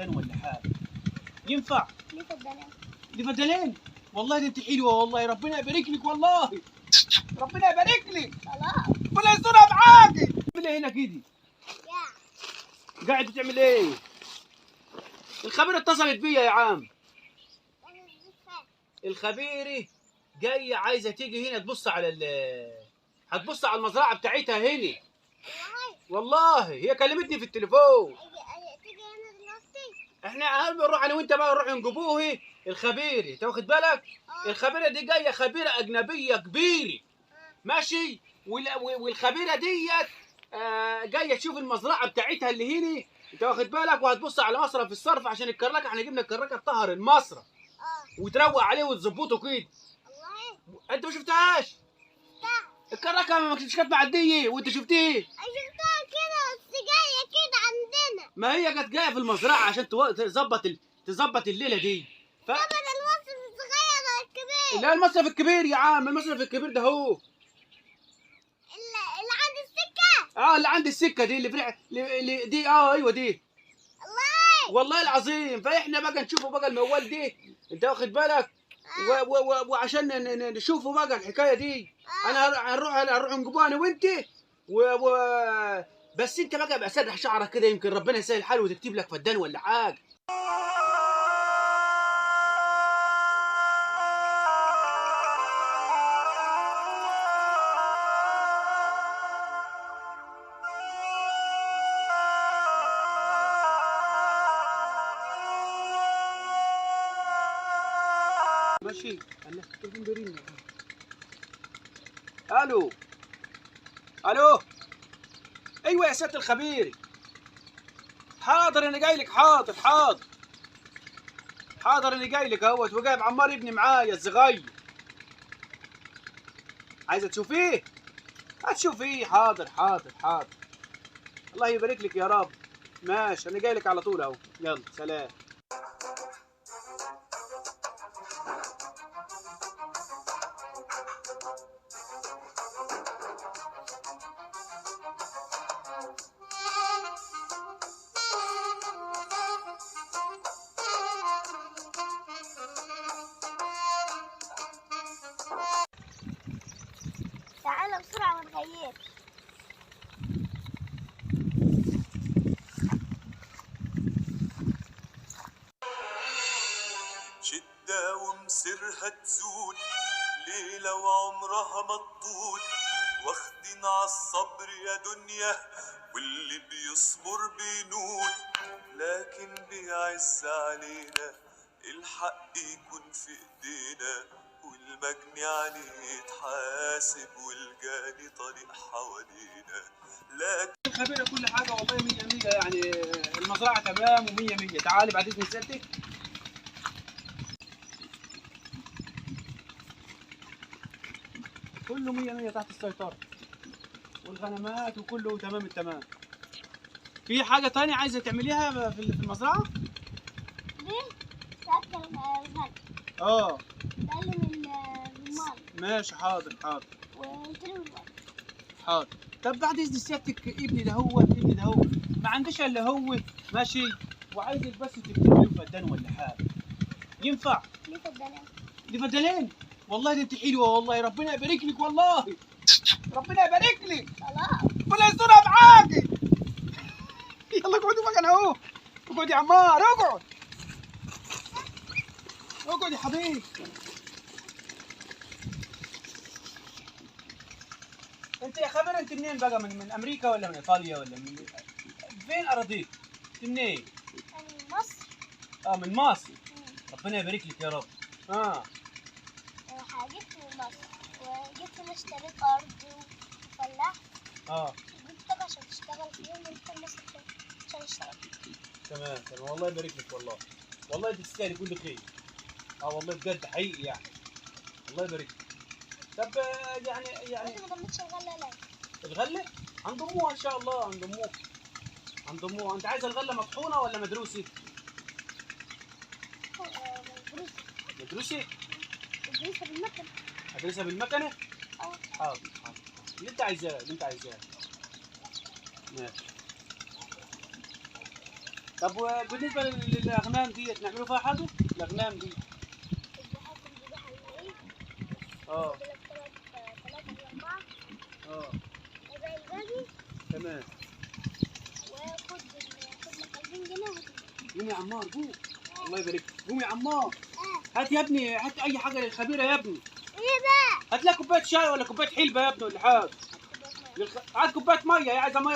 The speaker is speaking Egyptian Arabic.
فدان ولا حاجة. ينفع؟ ليه فدانين؟ ليه فدانين؟ والله ده انت حلوة والله، ربنا يبارك لك والله، ربنا يبارك لك. خلاص ربنا يسترها معاكي. اعمل ايه هنا كده؟ قاعد بتعمل ايه؟ الخبيرة اتصلت بيا يا عم. الخبيرة جاية عايزة تيجي هنا تبص على هتبص على المزرعة بتاعتها هنا. والله هي كلمتني في التليفون. تيجي هنا دلوقتي؟ احنا بنروح انا وانت بقى نروح نجيبوه الخبيرة، انت واخد بالك؟ الخبيرة دي جاية خبيرة أجنبية كبيرة. ماشي؟ والخبيرة ديت جاية تشوف المزرعة بتاعتها اللي هنا، انت واخد بالك؟ وهتبص على مصرف الصرف عشان الكراكه، احنا جبنا الكراكه تطهر المصرف وتروق عليه وتظبطه كده. والله انت ما شفتهاش؟ الكراكه ما كانتش كانت معدية وانت شفتيه؟ شفتها كده بس جاية كده عندنا. ما هي كانت جاية في المزرعة عشان تظبط الليلة دي. طب المصرف الصغير ولا الكبير؟ لا المصرف الكبير يا عم، المصرف الكبير ده هو اللي عند السكة. اللي عند السكة دي اللي في اللي دي. ايوه دي. الله والله العظيم. فاحنا بقى نشوفه بقى الموال دي، انت واخد بالك؟ وعشان نشوفه بقى الحكاية دي. انا هنروح نجيبوها انا وانت بس انت بقى بقى سرح شعرك كده، يمكن ربنا يسهل الحال وتكتب لك فدان ولا حاجة. ماشي. الله التليفون بيرن. الو الو. ايوه يا سيادة الخبير. حاضر انا جاي لك. حاضر حاضر حاضر انا جاي لك اهوت، وجايب عمار ابني معايا الصغير. عايزه تشوفيه؟ هتشوفيه. حاضر حاضر حاضر. الله يبارك لك يا رب. ماشي انا جاي لك على طول اهو. يلا سلام. تعالى بسرعة ما تغيرش. شدة ومسرها تزول، ليلة وعمرها ما تطول، واخدين عالصبر يا دنيا، واللي بيصبر بينول، لكن بيعز علينا الحق يكون في ايدينا، والمجني عليه يتحاسب والجاني طريق حوالينا. لكن الخبيرة كل حاجة والله 100 100 يعني، المزرعة تمام و100 100. تعالي بعد إذن سيادتك. كله 100 100 تحت السيطرة، والغنمات وكله تمام التمام. في حاجة تانية عايزة تعمليها في المزرعة؟ ليه؟ تأكل الغنم. تقلل من المال. ماشي حاضر حاضر. وتروي الورد. حاضر. طب بعد إذن سيادتك ابني ده هو، ابني ده هو ما عنديش إلا هو، ماشي، وعايزك بس تكتب له فدان ولا حاجة. ينفع؟ ليه فدانين؟ ليه فدانين؟ والله ده انت حلوة والله، ربنا يبارك لك والله، ربنا يبارك لك. خلاص ربنا يسترها معاكي. يلا اقعدوا بقى انا اهو. اقعد يا عمار، اقعد اقعد يا حبيبي. انت يا خبير انت منين بقى؟ من امريكا ولا من ايطاليا ولا من فين اراضيك؟ انت منين؟ من مصر. من مصر. ربنا يبارك لك يا رب. جيت من مصر وجيت هنا اشتريت ارض وفلاح. جبتك عشان تشتغل فيهم وانت مصر عشان اشتغل. تمام تمام، والله يبارك لك والله. والله انت تستاهلي كل خير. والله بجد حقيقي يعني. الله يبارك لك. طب يعني انت ما ضمتش الغلة ليه؟ الغلة؟ هنضموها ان شاء الله، هنضموها. هنضموها. انت عايزه الغلة مطحونه ولا مدروسة؟ مدروسة. مدروسة؟ ادرسها بالمكنه. ادرسها بالمكنه؟ حاضر حاضر. اللي انت عايزاه، اللي انت عايزاه. ماشي. طب وبالنسبة للاغنام ديت نعملوا فيها حاجة؟ الاغنام دي تذبحها تذبحها العيد. اه. تاخد لك 3 ولا 4. اه. وباقي الباقي. تمام. وخد خد لك 2000 جنيه وهات. قوم يا عمار قوم، الله يبارك. قوم يا عمار. هات يا ابني، هات اي حاجة للخبيره يا ابني. ايه بقى؟ هات لك كوباية شاي ولا كوباية حلبة يا ابني ولا حاجة. هات كوباية مية، هي عايزه مية.